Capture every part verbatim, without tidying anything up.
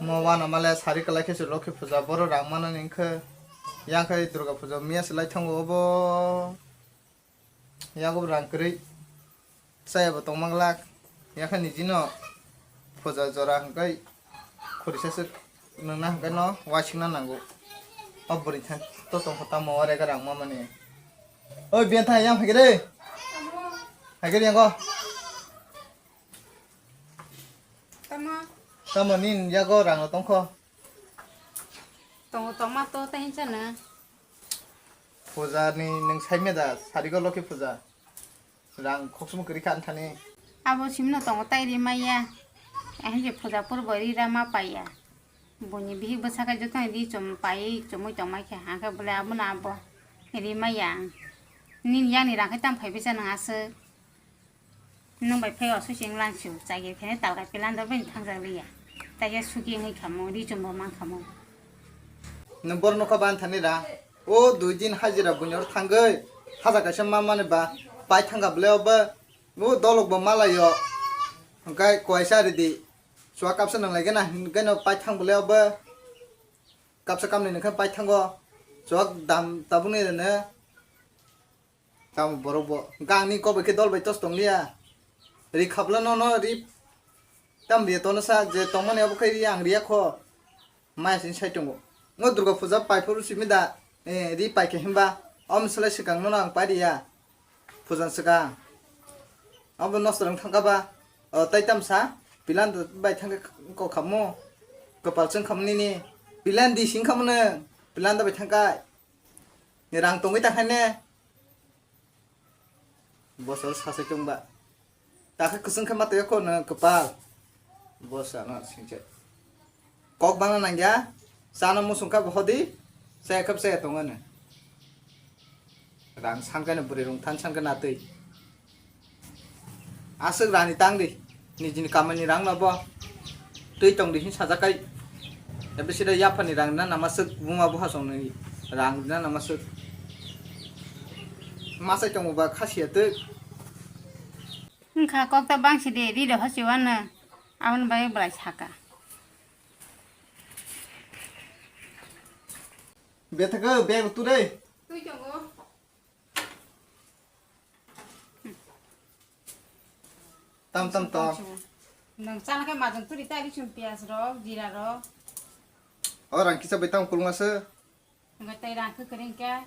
Mo wana male sari kwlai khe se Lokhi puja, boro rang manani wngkhe. Yang khe Durga puja miya se lai thango obo. Yago rang kwrwi. Chaya bo tongma glak. Yakha ni jino puja jora hwnkhe khurisa se nungna hwnkhe no waisingna nango. O bwrwi thang to tongkha tamo ore ga rang mamani. Oi biyan thang yang phagire. Phagire yango. Tamo. Tamo nin yago rang tongkho. Tongo tongma to tei hinsa no. Puja ni nwng saimya da sarigo Lokhi puja. Rang khoksumu kwrwi kha ani thani. Abo simino tongo tai ri maya. Ahin je puja purbo ri ra ma paiya. Boni bihik bwsaka joto ri chum pai chumui tongmai khe hangkhe bole abo na abo ri maya. Nin yang ni rang khai tam phai bisa nang aswk. Nwng bai phai oso cheng lang su chagi khene talkai pilan do bai thangjak liya. Tai ya suki ngai khamo ri chum bo mang khamo. Nwng bor nokha ban thani ra. O dui din hajira bunyar thangwi haja kaisa ma mani ba pai thangkha bwle obo o dolok bo malaio hwnkhe koisa ridi chua kapsa nang lai gana hwnkhe no pai thang bwle obo kapsa kamni nokhe pai thango chua dam tabukni rene tamo borok bo hwnkhe angni kok bai khe dol bai tos tong liya ri khabla no no ri tam riya tono sa je tongmani obo khe ri ang riya kho. Maya sini sai tongo. Ngo Durga puja pai phuru simi da, eh, ri pai khe himba. Om selai swkang no ang pai riya. Puja swkang. Abo nosto rang thangka ba. O, tai tam sa. Pilan bai thangka ko khamu. Kapal chwng khamu nini. Pilan di sing khamu nang. Pilan da bai thangka. Ni rang tongwi ta khaine. Bosol sasai tongba. Takhe kwchwng khe matwi kho no kwpal. Bosa no singcha. Kok bangna nangya. Chana musung kha hodi. Saya khap saya tongano. Rang sankano bwrwi rung than sankano atwi. Aswk rani tang di. Nijini kamani rang no bo. Twi tong di hin sajak kai. Ebe sida yaphani rang na namaswk buma buha song ni rang na namaswk. Masai tongo ba khasiya twi. Wngkha kok ta bangsi de ri de hosi wano. Aboni bagwi bwlai saka. Bethaka bag tu de. Twi tongo. Tam tam to. Nang chana khe majang turi ta ri chum piyaj rok, jira rok. O rang kisa bai tam kulunga se. Nang tai rang khe kering khe.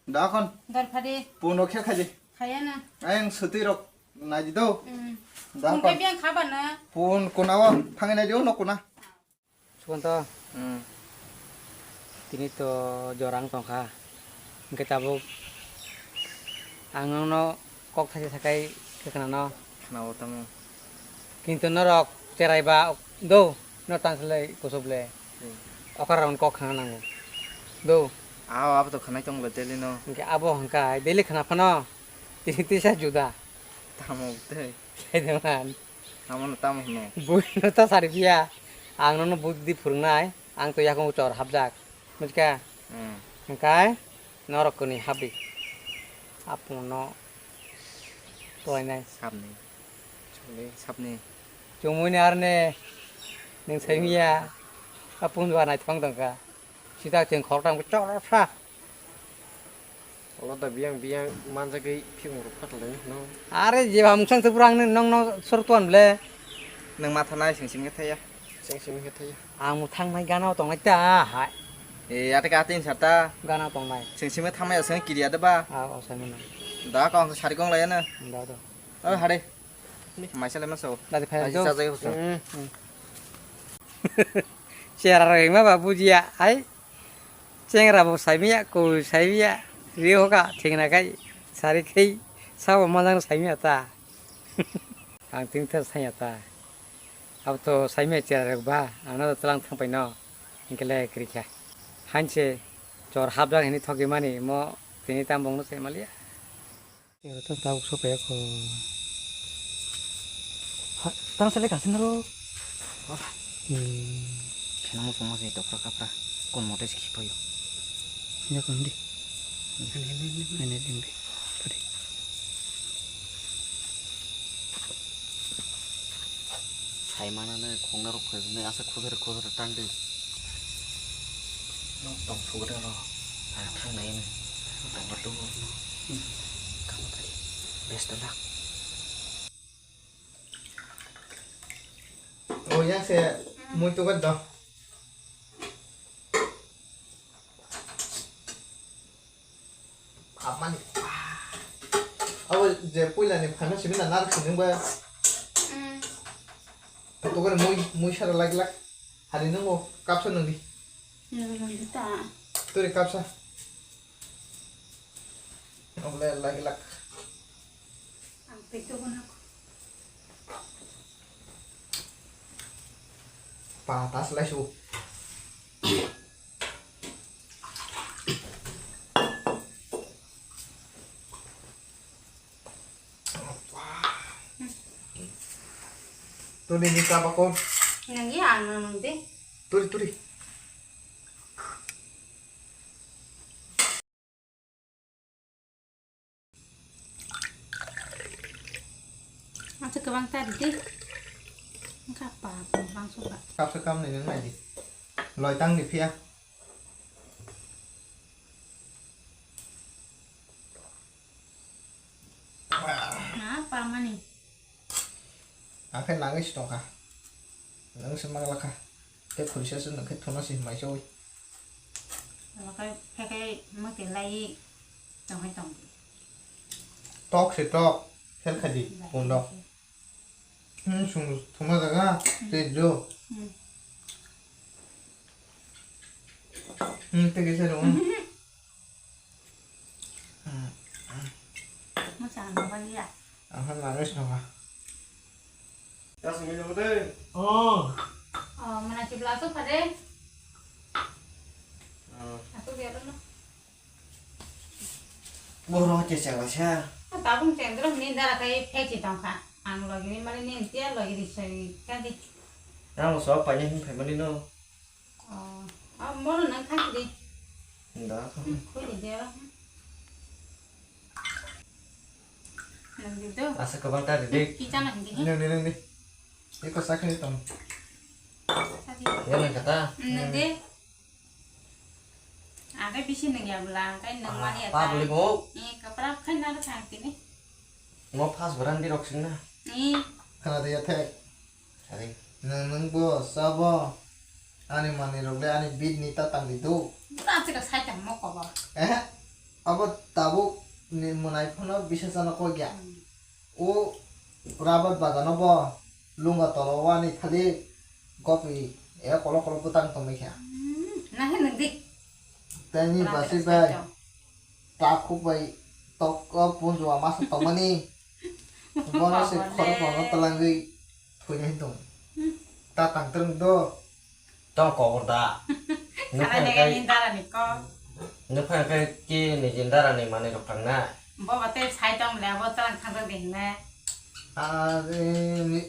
Da khon. Dar phadi. Puno khe khaji. Khaya na. Ayang suti rok naji do. Hmm. Da khon. Pun khe biang khaba na. Pun kuna o thangi naji o no kuna. Sukanto, hmm, tini to jorang tongkha. Hingke tabuk ang nono kok thaisa sakai khe khnano. Khnao tamo. Kintu norok cherai ba do, no translate kusuble. Hmm. Okar raun kok khna nango. Do. Aw, abo to khnai tonglo daily no. Hingke abo hingka daily khna phano. Tini tisa juda. Tamo tei. Kaideman. Amo no tamo hino. Bui no ta sari piya. Ang nono budi phwrwngnai. Ang to yakung chor hapjak. Mujka. Hmm. Hingkai norok kuni habi. Apung no toinai. Sabni. Sabni. Sabni. Chumui ni arne. Ning sai miya. Apung dua nai thong tongka. Sita cheng khorok tang chor sa. Olo da biyang biyang manjagwi phiyong rok phatlai no. Are je bamsang se pura ang nong no sor tuan ble. Nang matha nai sing sing thaya. Sing sing thaya. Ang muthang nai gana tong nai ta hai. E ate ka tin sata. Gana tong nai. Sing sing thangnai sing kiriya de ba. A o sai mano. Da ka ang sari kong laya na. Da da. O hare. Maisa le maso. Dadi phai do. Sajai husu. Hmm, hmm. Chera roi ma ba bujiya ai. Chengra bo saimiya, koi saimiya. Ri hoka thingna kai sari kai sabo majang saimiya ta. Ang tingthar saiya ta. Abo to saimiya chera rok ba, ano to tlang thang pai no. Hingke le krikha. Hanse chor hapjak hini thogi mani mo tini tam bong no sai maliya. Ero to tabuk sopaiya kho. Ha, tang sale kasin ro. Wah. Hmm. Kheno mo pungma se tokra kapra. Kon mote se khipayo. Ya kon di. Ani, ani, ani, ani. Ani, ani, ani. Pade. Ai manane khongna rok phai ne asa khosere khosere tang de. Nok tong sugra ro. Ah, thang nai ne. Tong ba tu. Kam ba di. Best of luck. Oh, yang se mui tu kan do. Amani. Abo je puila ni phano simi na nar sini ba. Mm. To kan mui mui sara lag lag. Hari nungo kapsa nungdi. Nungdi ta. Turi kapsa. Oble lag lag. Ang pekto ko nako. Pa tas lai su. Tuli ni tabako. Nang ya ang nang de. Tuli tuli. Ang sa kabang ta di. Ang kapa bang suka. Kap sa kam ni nang nai di. Loi tang di pia. Na pamani. Ang khe nangwi se tongkha. Nang se manglakha. Tei khurisa se nang khe thuna se mai chawi. Ang khe khe khe mwte lai tongwi tong. Tok se tok. Khel kha di. Pundo. Hmm, sung thuma jaga. Tei jo. Hmm. Hmm, tei kisa dong. Mo sa no ba ya. Aha, nangis no ha. Ya sung ni de. Oh. Oh, mana chibla so phade. Oh. Aku biar lo. Boro che chang sa. Tabung cheng dro ni dara kai phechi tong kha. Ang logi ni mani ni tia logi di sai ka di. Ang so pa ni hin phai mani no. Oh, ah, mono nang thang di. Da. Hmm, koi di dia. Nang di do. Asa kabang ta di. Ki chana hindi. Nang di, nang di. Iko sakni tong. Sa di. Ya nang kata. Nang di. Ang khe bisi nung ya bwla, ang khe nung mani ya ta. Public o. Eh, kwprak khai nang thang tini. Mo phas bwrang di rok sing na. Eh. Khana de ya the. Sari. Nung nung bo sa bo. Ani mani rok le ani bid ni ta tang di do. Bwrang se ka sai tang mo ko bo. Eh. Abo tabuk ni mwnai phano bisa chana kok ya. Hmm. O rabar bagano bo lunga tolo wani khali gopi e kolo kolo bwtang tongwi kha. Hmm, nahe nang di. Tei ni basi bai takhuk bai tok o punjua masa tongmani. Bono se khoro khoro talangwi thwinai tong. Hmm. Ta tang twrwng do. Tong kobor da. Nukha kai ni dara ni kok. Nukha kai ki ni jin dara ni mani rok tang na. Bo ba te sai tong le bo tang thang de ne. Are ni.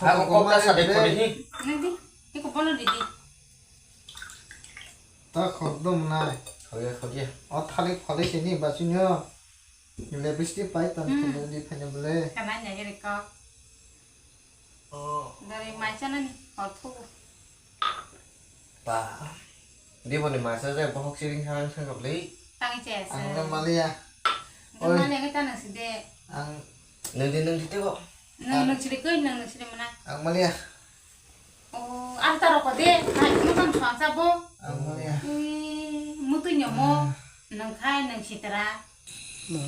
Ako kok ta sa de ko de hi. Nang di. Iko bono di di. Ta khok dom nai. Khok ya, khok ya. O thalik phalik sini ba sunyo. Lipstick pai tan thum di phanya bole. Kana nya gere kok. Oh. Dari mai chana ni, hor thugo. Ba. Diboni masa je bohok siring sarang sangkap lei. Tangi che. Ang na maliya. Oi. Maliya kita nang side. Ang. Nang di nang di tebo. Nang nang side koi nang nang side mana. Ang maliya. Oh, ang taro ko de. Hai, mo tang suang sa bo. Ang maliya. Eh, mutu nyomo. Nang khai nang sitra. Mo,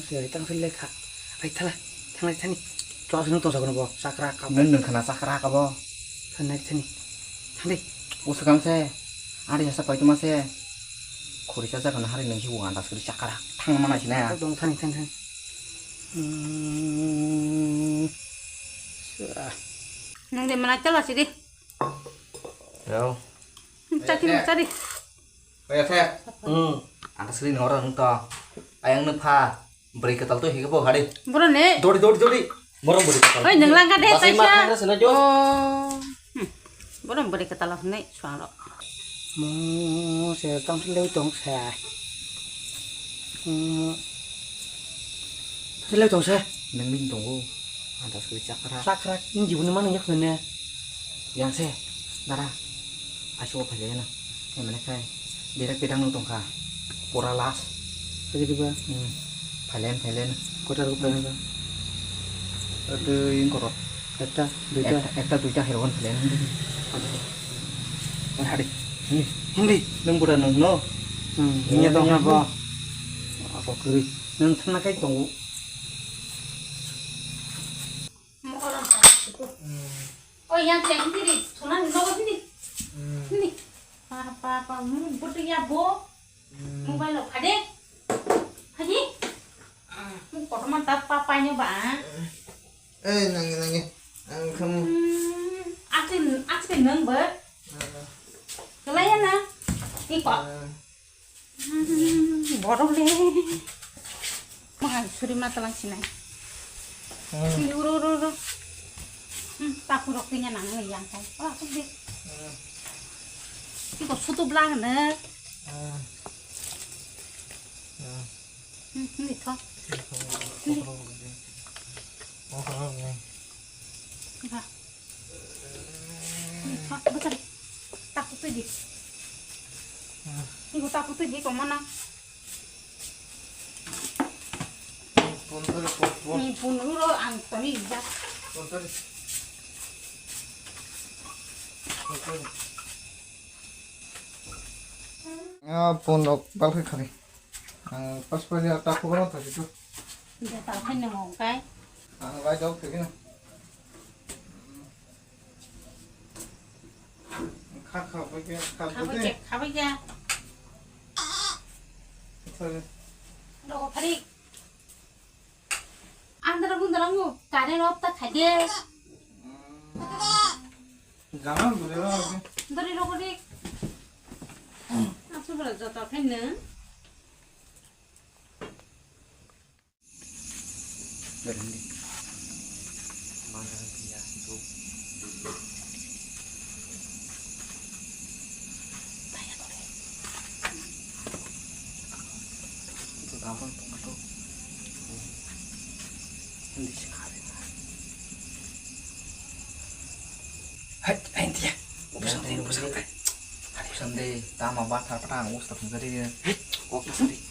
se tang phil lekha. Bai thala, thanglai thani. Chwa sino tong sagono bo, chakra ka bo. Nung nung khana chakra ka bo. Thanglai thani. Thanglai. O swkang se, ari hasa paituma se. Khuri sa jaga na hari nung si wanda suri chakra. Thang mana sina ya. Dong thani, thani, thani. Hmm. Sa. Nung de mana chala sidi. Yo. Chati, chati. Kaya the. Hmm. Ang sri nora nung to. Ayang nung pha. Beri ketal tu higa bo hari. Boro ne. Dodi, dodi, dodi. Boro beri ketal. Oi, nung langka de, basai taisa. Ma khandra sena jo. Oh. Hmm. Boro beri ketal ne suang ro. Mo se tang sile tong se. Hmm. Sile tong se. Nung min tong go. Antas kiri chakra. Chakra, ini jibuni mana yak nene. Yang se, dara. Asu apa ya na? Yang mana kai? Direct pedang nung tongkha. Pura las. Aja diba? Hmm. Phailen, phailen. Kotor ko phailen ka? Itu yang korot. Ekta, duita. Ekta, ekta, duita heroin phailen. Oi, hari. Ini. Hindi. Nung buda nung no. Hmm. Ini tong apa? Apa kiri? Nung sana kai tong. Oi, yang cek hindi. Sana nogo hindi. Hindi. Pa, pa, pa, mu buda ya bo. Mobile lo phade. Phadi. Mu kotorma ta pa paino ba. Eh, nangni, nangni. Ang kamu. Hmm, asin, asin nang ba. Kelai ya na. Iko. Hmm, borok le. Mahal suri matalang sinai. Hmm. Uro, uro, uro. Hmm, takurok tinya nang yang kai. Oh, aku deh. Hmm. Iko sutup lang ne. Hmm. Hmm. Hmm, hmm, ito. Hmm. Ito. Ito, ito. Taku tu di. Hmm. Iko taku tu di, kau mana? Pun tu, pun, pun. Ni pun uro ang tani ja. Pun tu di. Pun tu di. Ah, pun rok bal khe khari. Ang pas pas ya ta khobor ta tu. Dia ta khe nang kai. Ang lai dok khe na. Kha kha bai khe kha Khabai bai. Khe, khabai khe. Sorry. Dogo phari. Andra gundra ngu kare rok ta khai de. Gana gure rok. Dori rok dik. Asu bra jota khe nang. Berhenti. Mana dia itu? Itu gampang tuh, tuh. Ini sekarang. Hai, hai, dia. Ubusan deh, ubusan deh. Ubusan deh, tama bathar patang, us tak mencari dia. Hai, kok tak mencari?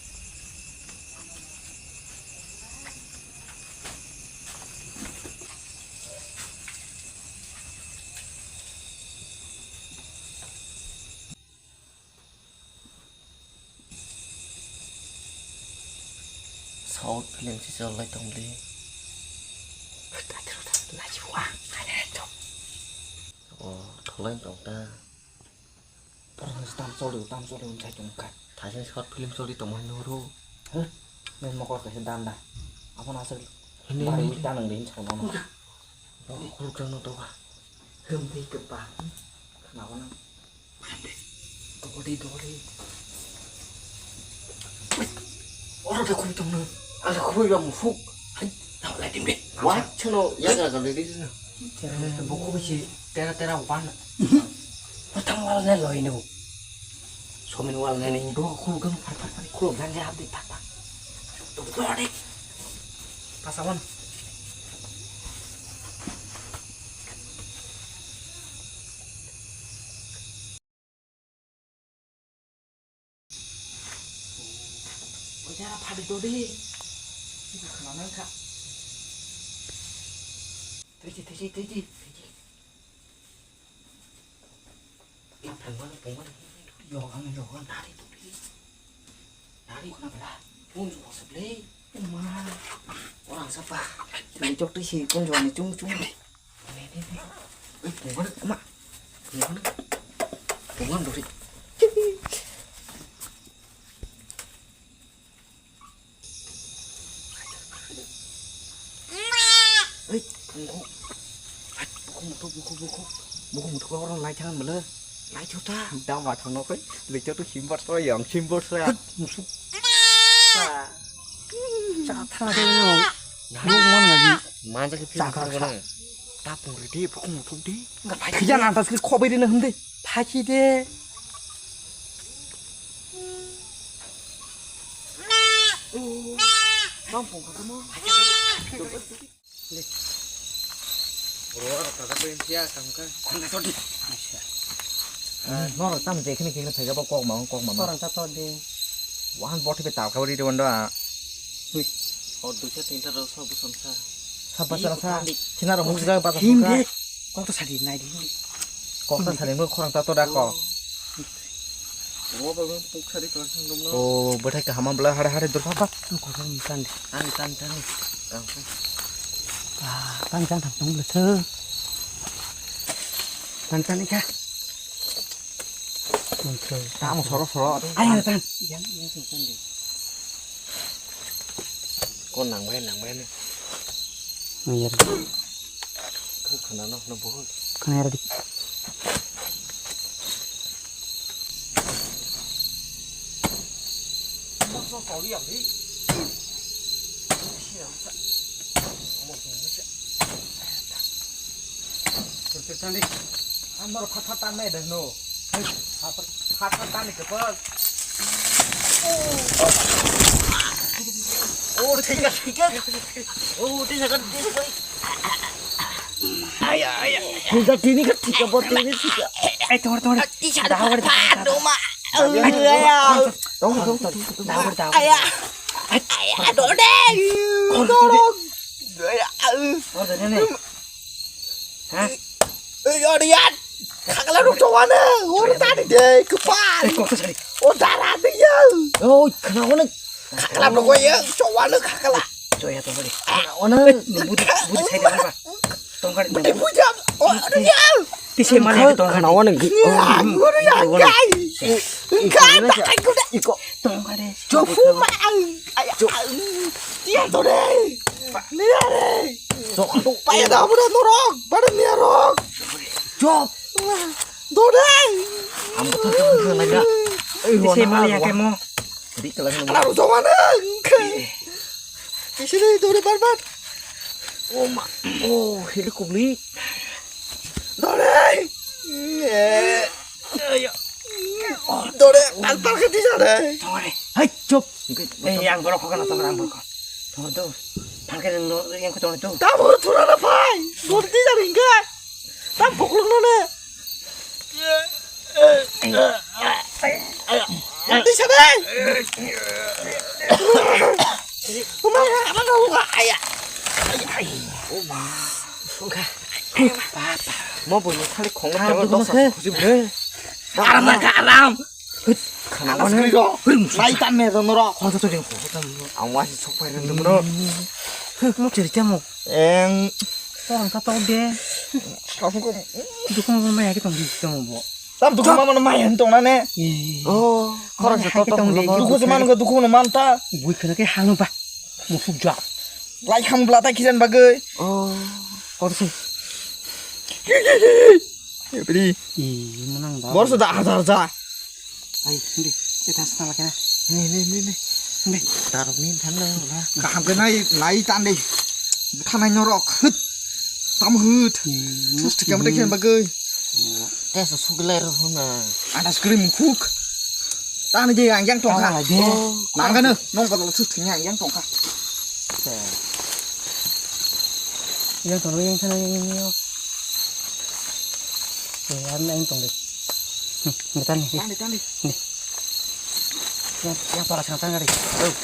South film si cholai tongli. Najibwa, hai, hai, chop. Oh, tholai tong ta. Parang tam choli, tam choli, um, chai tong ka. Thaising short film choli tong mani horo. Huh? Nang mokol kaisa danda. Abo na asal. Ini, bari ini. Ui tanang din chai mano. Khuluk jang no toka. Hum dei keba. Khna wana. Dori, dori. Oro da khum tong no. Ala khum ya mufuk. Hai, na lai dim de. Wa chano ya ga ga le de. Buku bisi tera tera wan. Utang wal ne loi no. Somin wal ne ni. Do khum kan phar phar phar. Khum kan ya abdi tak tak. Do do de. Pasawan. Ojara phadi dodi. Khna nang kha. Tiji, tiji, tiji, tiji. Yo, ang yo, nari dodi. Nari khna bela. Pun jo seble. Ma. Orang sapa? Ni chok tiji pun jo ni chung chung. Ui, pungan, ma. Pungan. Pungan dori. Ui, pungo. Buku mutu, buku, buku. Buku mutu ko orang lai jangan bela. Lai juta. Dam ma thang no kai. Lai juta simbar so yang simbar so ya. Musu. Cha thang no. Nah. Lu mana lagi? Manja ke film. Cha kha, kha. Tapung ridi, buku mutu di. Khijan antas khe khobai rina hwndwi. Thaki de. Bang phone kha tamo. Oro aro kaza pen sia kam ka. Khorang ta todi. Norok tam je khini khini phaiga bo kok ma kok ma ma. Khorang ta todi. Wan bot be tal ka ri de wanda. Ui. O duita tinta ro so bu samsa. Sapa sala sa. Khina ro huk ga ba. Him de. Kok ta sadi nai di. Kok ta sadi mo khorang ta toda ko. Omo bai puk sari kalang thang dum no. O bwthai kaham bwla hare hare dur pha pha. Ang kok ang tan. Ang tan tan. Ang tan. Ah, tan tan thang tong bwla thang. Tan tan ikha. Tamo soro soro. Ayo tan. Yang yang tan tan di. Ko nang bai nang bai ni. Nang yar. Ko khana no no bohol. Khana yar di. Tang di. Amor pha pha tan nai dang no. Pha pha tan ni kepal. Oh, thika thika. Oh, thika thika. Aya aya. Thika tini ka thika bo tini thika. Ai tor tor. Tisa da hawar da. Doma. Aya. Tong tong tong. Da hawar da. Aya. Aya dode. Doro. Aya. Tor da ne. Ha? Oi, ori yan. Khakla ruk chowana. Ori tadi de, kepal. Eh, kok sari. O dara de ya. Oh, khana wana. Khakla ruk ya, chowana khakla. Choya to bari. Khana wana. Budi, budi sai de ba. Tongkar. Budi puja. O, ori yan. Tise mali tongkar. Khana wana. Ori yan. Kai. Kai, kai, kai. Iko. Tongkar. Chofu ma. Ay, ay. Tiya to de. Niya de. Sok. Paya da bro norok, pada niya rok. Chop. Dodai. Ambo to to to lagi. Eh, Tise mali ya kemo. Di kelas nomor. Aru jawana. Tise dodai bar bar. Oh ma. Oh, heli kubli. Dodai. Eh. Ayo. Dodai, al pal ke tisa dai. Hai, chop. Eh, yang borok khokna tong rang borok. Tong tu. Phangke no yang ko tong tu. Tam hor thura na phai. Dor di jari hingke. Tam phukluk no ne. Dor di sana. Uma, apa kau buka? Aya. Uma. Mo bo ni khali khong. Aram na ka aram. Khana wana. Nai tan ne ro noro. Khon to ring khon to. Ang wa sok pai ring dum ro. Mo chiri chamo. Eng. Khorang ka to de. Dukung ma ya ki tong di tong bo. Tam dukung ma ma ma yan tong na ne. Oh. Khorang ka to tong de. Dukung se man ko dukung man ta. Bui khana ke hanu ba. Musuk ja. Lai kham bla ta kisan bagai. Oh. Ko to. Ebri. Ih, menang dah. Bor sudah hajar ja. Ai, hindi. Kita sana lagi na. Ni, ni, ni, ni. Hindi. Tarok ni than na la. Kaham ke nai, nai tan de. Thanai norok. Hut. Tam hut. Sus tikam de khen bagai. Tes sugle ro huna. Ada skrim khuk. Tan je yang yang tongkha. Nang kana nong badal sus thing yang yang tongkha. Yang tong yang sana yang yang. Eh, ang ang tong de. Hmm, betan ni. Tan de, tan de. Ni. Yang yang para sang tan gari. Oh.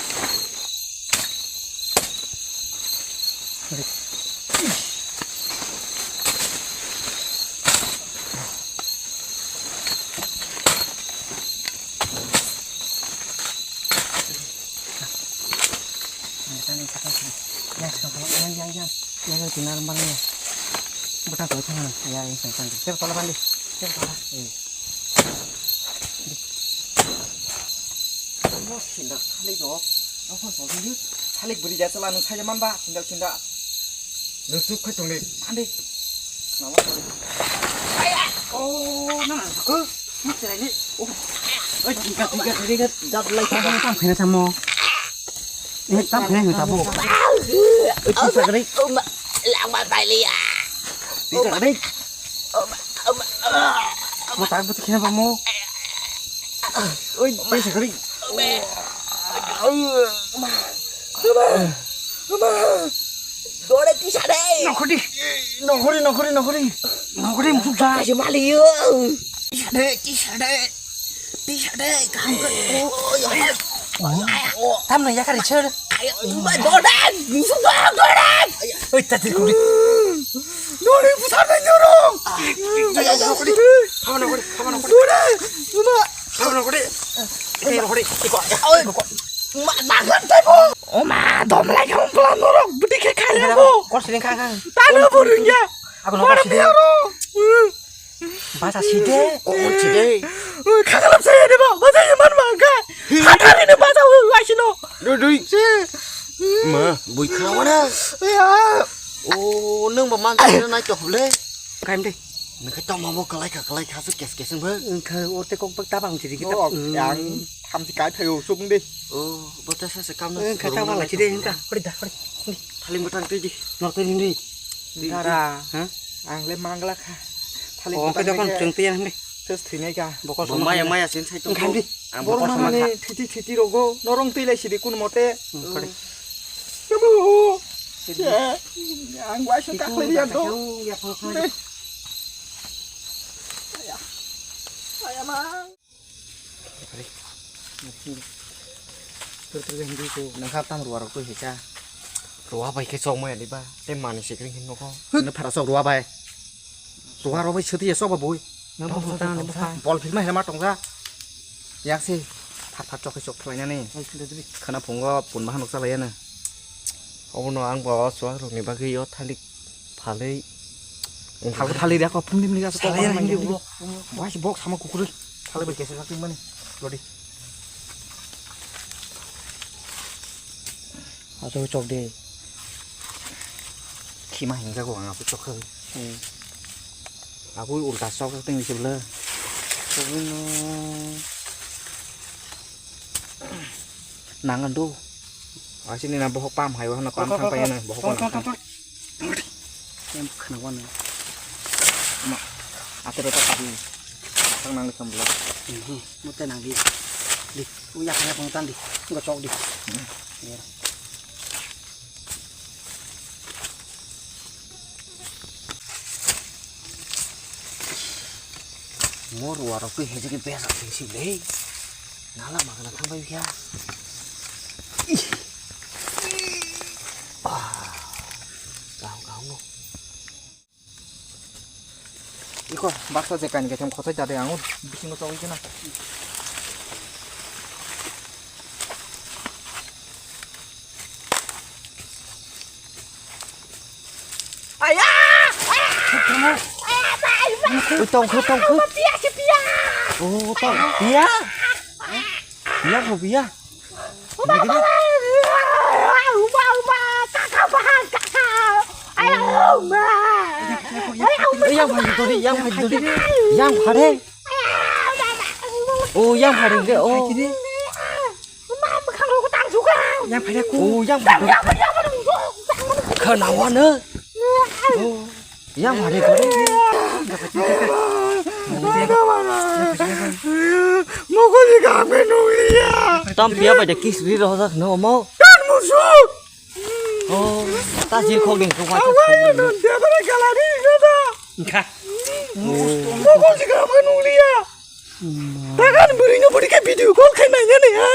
Yang yang yang yang yang yang yang yang yang. Butang kau tu mana? Ya yang sang sang. Siapa tolak bandi? Siapa tolak? Eh. Mo sinda khalik do. Nokhon song sing. Khalik beri jasa lah nung saja man ba sinda sinda. Nung suk khai tong ni. Ande. Nama? Aya. Oh, na. Ko. Mak cerai ni. Oh. Oi, tiga tiga tiga jat lai. Tam khena samo. Eh, tam khena ni tabo. Oi, tiga kali. Lama balik ya. Tiga kali. Mo tak betul kena pamo. Oi, bisa kali. Dore tisa de. Nokhori. Nokhori, nokhori, nokhori. Nokhori musuk ja. Kaisa maliyo. Tisa de, tisa de. Tisa de, kaham khe. Oh, oh, oh. Tamno yakari chhor. Ayo, dore, musuk dore, dore. Oi, tati kuri. Dore, putar de jorong. Ayo, nokhori. Hama nokhori, hama nokhori. Dore, dore. Hama nokhori. Iko nokhori. Iko. Oi. Ma, ma, ma, ma. Oma, dom lai kha, umpla norok, budi khe kha ya bo. Kor siling kha kha. Tano burung ya. Aku nomor sini. Aro. Bahasa side. Kok side. Khakalap saya deh, Bang. Bahasa yang mana, Bang? Hatari ne bahasa, asino. Dui, dui. Ma, bui khawana. Ya. Oh, nang ba man sini naik kau le. Kaim deh. Nang kata mama kalai kha, kalai kha, su kes kes ba. Engkha orte kok bak tabang sini kita. Oh, yang. Thamchi kai thaio sukung de. Oh, bota sa sa kamna. Eh, kata wala chide hinta. Hori da, hori. Thaling botang tei di. Nor tei di. Dara. Ha? Ang le mangla kha. Thaling botang. Oh, kata kon chwng tei ang de. Ses thinai ka. Bokol sama maya maya sin sai tong. Ang bokol sama kha. Thiti thiti rogo norong tei lai sidi kun mote. Kore. Ang wai sung kaklai ya do. Aya mang. Nangkha tam ruwa rok twi hika. Ruwa bai khe chok maya diba. Tei mani sikring hin nokho. Hwt. Nang phara chok ruwa bai. Ruwa rok bai swtwi ya chok ba bui. Nang bol philma hema tongja. Yak se. Thar thar chok khe chok thlainani. Khana phungo punma hanok chalai ya na. Obono ang bo chuwa rok ni bagwi o thalik. Phalwi. Phalwi, phalwi, rek, phum dim ni gas kok. Salai mani. Wah, si bok sama kukur. Phalwi bai kesa sak mani. Lodi. Aso chok de. Khima hinga ko ang aso chok. Hmm. Aku ulta chok ting sibla. Chok no. Nangan do. Asini na bohok pam hai, wahana pam thang payana, bohok pam. Yang khana wana. Ma, ate rota tadi. Thang nang lekam bela. Mhm, mute nang di. Di, uya kaya pang tan di. Enggak cok di. Ya. Mo ruwa rok twi hejeki besa thwi si le. Nala magana thang bai kha. Ih. Ah. Kaham kaham no. Iko baksa je kain ketham khotai dade ang bisingo chogwi kena. Aya! Ui, tong khe, tong khe. Pia si pia. Oh, tong. Pia? Pia ko pia? Uma, uma, kaka, uma, kaka. Ayo, uma. Ayo, uma. Yang phai dori, yang phai dori. Yang phare. Oh, yang phare de, oh. Yang phai da ku. Oh, yang phai da ku. Khana wana. Oh, yang phai da ku. Mokol ni gam ke nunglia. Tam pia bai da kis ri roh jak no mo. Kan musu. Oh, ta jil khok ding ko wa. Awa, non dia bara galari no da. Kha. Mokol ni gam ke nunglia. Takan bwrwino bwrwi khe video call khai nai ya ne ha.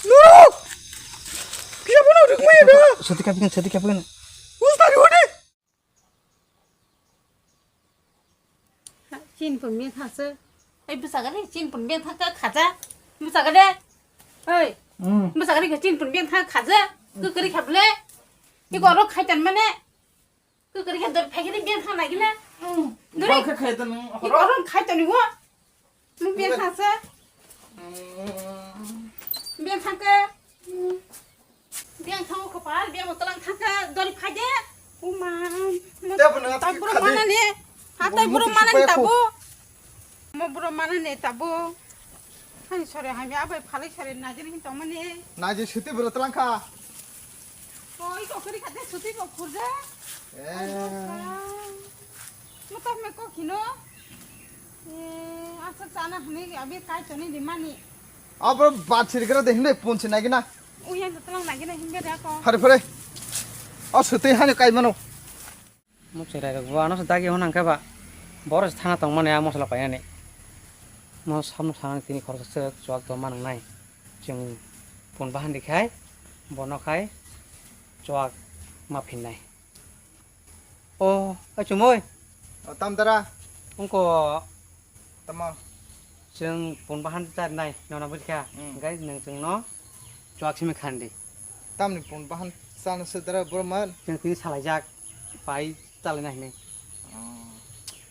Nurok. Kisa bono rwk maya da. Soti kapikna, soti kapikna. Ustari hode. Chin pun mia thase. Ai bwsakani chin pun mia thaka khaja. Bwsakani. Oi. Hmm. Bwsakani chin pun mia thaka khaja. Kukri khable. Ki goro khaitan mane. Kukri khe dor phai khe beng thang nai gina. Dori. Bang khe khai tong nung. Ni koron khai tong ni wo. Nung beng thang se. Beng thang ke. Beng thang ko pal, beng mo talang thang ke dori phai de. O ma. Te bo nang tai buru mana ni. Ha tai buru mana ni tabo. Mo buru mana ni tabo. Hani sore, hani abai phalai sore, najini hin tongmani. Naji suti bro tlang kha. Oi, kokori khate suti ko khurja. Eh. Mo tak me ko khino. Eh, asa chana hani abi kai choni di mani. Abo bachir gra de hinde punchi nagina. Uyan tlang nagina hinde da ko. Phare, phare. O swtwi hani kai mano. Mo cherai rok bo ano se dagi hwnang khe ba. Boro se thana tong mani a mosla painani. Mo samno sanani tini khoroksa se chuak tong manang nai. Chwng pun bahan di khai bono khai chuak ma phinnai. O, a chumui. O tam dara. Ungko Tamo. Chwng pun bahan chari nai, nona bujikha. Hmm. Hingkai nwng chwngno chuak simi khandi. Tamni pun bahan chana se dara borman. Chwng tini salaijak, pai chalai nai hinwi. Oh.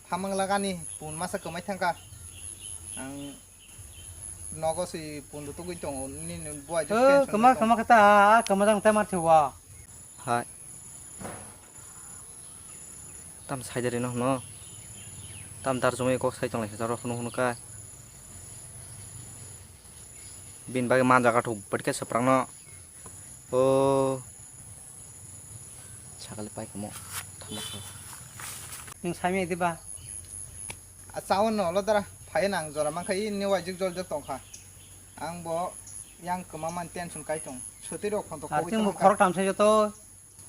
Thamang lagani pun masa kwmai thangkha. Ang nogo si pun rutugwi tongo, nini buai. Oh, tension kwma, tong. Kwma kata, kwma jang te mar thiwa. Hai. Tam saidari no hwno. Tam dar jomoi kok sai tonglai sa jaro hwno hwno ka. Bini bagwi man jaga thok bwrwi khe swprak no. O. Sakali pai kamo. Tamo kha. Nwng sami di ba? A chao no lo dara. Phai nang jora man khai ni wai jik jol jik tong kha. Ang bo yang kwma man tension kai tong. Swtwi rok phone to. Ar kogwi chwng bo tong kha. Khorok tam sai joto.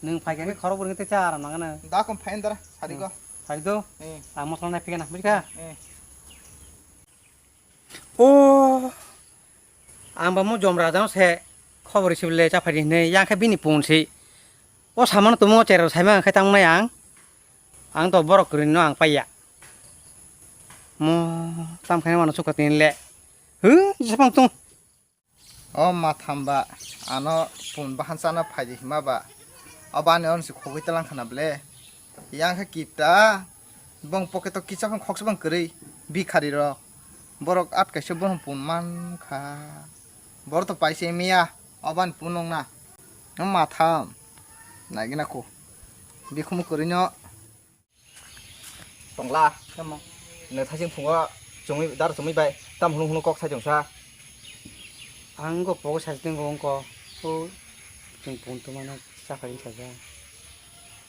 Nwng phaikha khe khorok bwrwng tei cha aram nangano. Da kom phain dara, sari go. Sari do. Eh. Ang mosla nai phikana, bujikha? Eh. O. Ang ba mo jom raja no se khobor risi bole cha phai di hinwi, yang khe bini pun si. O samano tumo chero saima ang khe tang nai ang. Ang to borok kwrwi no ang paiya. Mo tam khe mano chukha tin le. Hu, jepang tung. O ma thamba, ano pun bahan chana phaidi hima ba. Obo ani ono se khogwi talang khana ble. Yang khe kipta, bong pocket o kisa phang khoksa bang kwrwi, bikhari rok. Borok at kaisa bono pun man kha. Borok to paisa miya, obo ani pun nong na. O ma tham, nai gina ko. Bikhumu kwrwi no. Tongla. Tamo? Nang thaising phungo chumui, dar chumui bai tam hunu hunu kok sai tongsa. Ang go pogo sai tongo wngko. O chwng pun tumano chakhai sajak.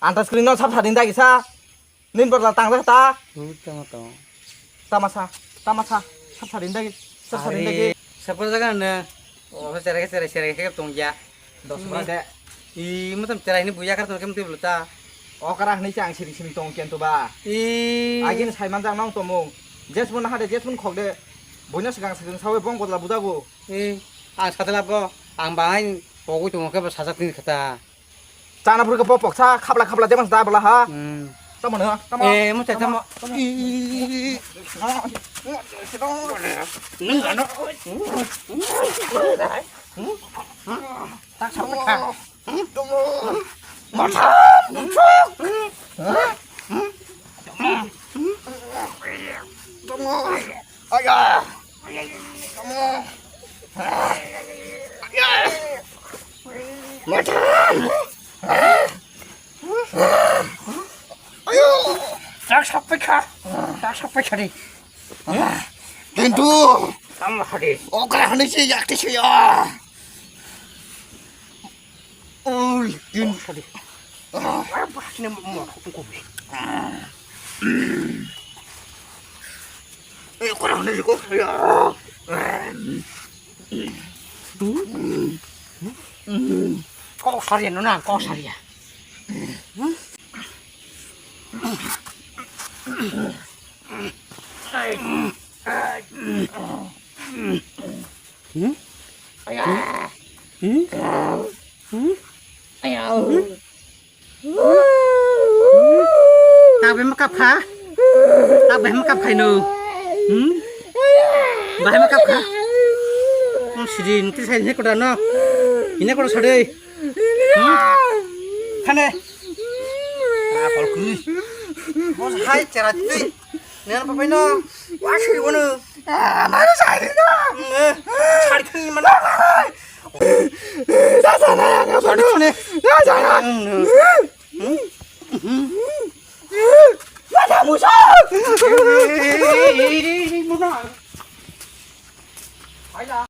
Antas kwrwi no sap sading dagi sa. Nin borla tang ta. O tamo tamo. Tamasa, tamasa, sap sading dagi. Sap sading dagi. Are, sap jaga na. O cherai cherai cherai khe tongya. Dos ma de. I mutam cherai ni buya kar tong kem tiblo ta. O kara hwnwi se ang siring siring tong ken to ba. I. Agin sai manjak nang tomung. Jesmon hade jesmon khok de. Boina swkang swkang sawi bong bodla budago. I. Ang satla bo. Ang bangai pogwi tongo khe bo sajak tini khata. Chana phuru khe bo poksa khapla khapla de mas da bwla ha. Hmm. Tamo no, tamo. Eh, mo chai tamo. Nung ano. Tak sampai kha. Mata. Aya. Mata. Ayo. Tak sampai kha. Tak sampai kha di. Kintu. Tam hari. Okra hani si yak ti si ya. Ui, din. Hari. Apa sini mau aku kopi. Eh, kurang ni ko. Ya. Kok sari no na, kok sari ya. Hmm? Hmm? Hmm? Hmm? Tak bai ma kap kha? Tak bai ma kap khai no? Hmm? Bahai ma kap kha? Kong sidi nti sai ne koda no? Ine koda sade. Hmm? Khane. Ah, kol kuni. Bos hai chera tui. Nen papai no. Wa siri wono. Ah, mana sari no. Sari khani mana. Sasa na ya ka. Sari khani. Sasa na.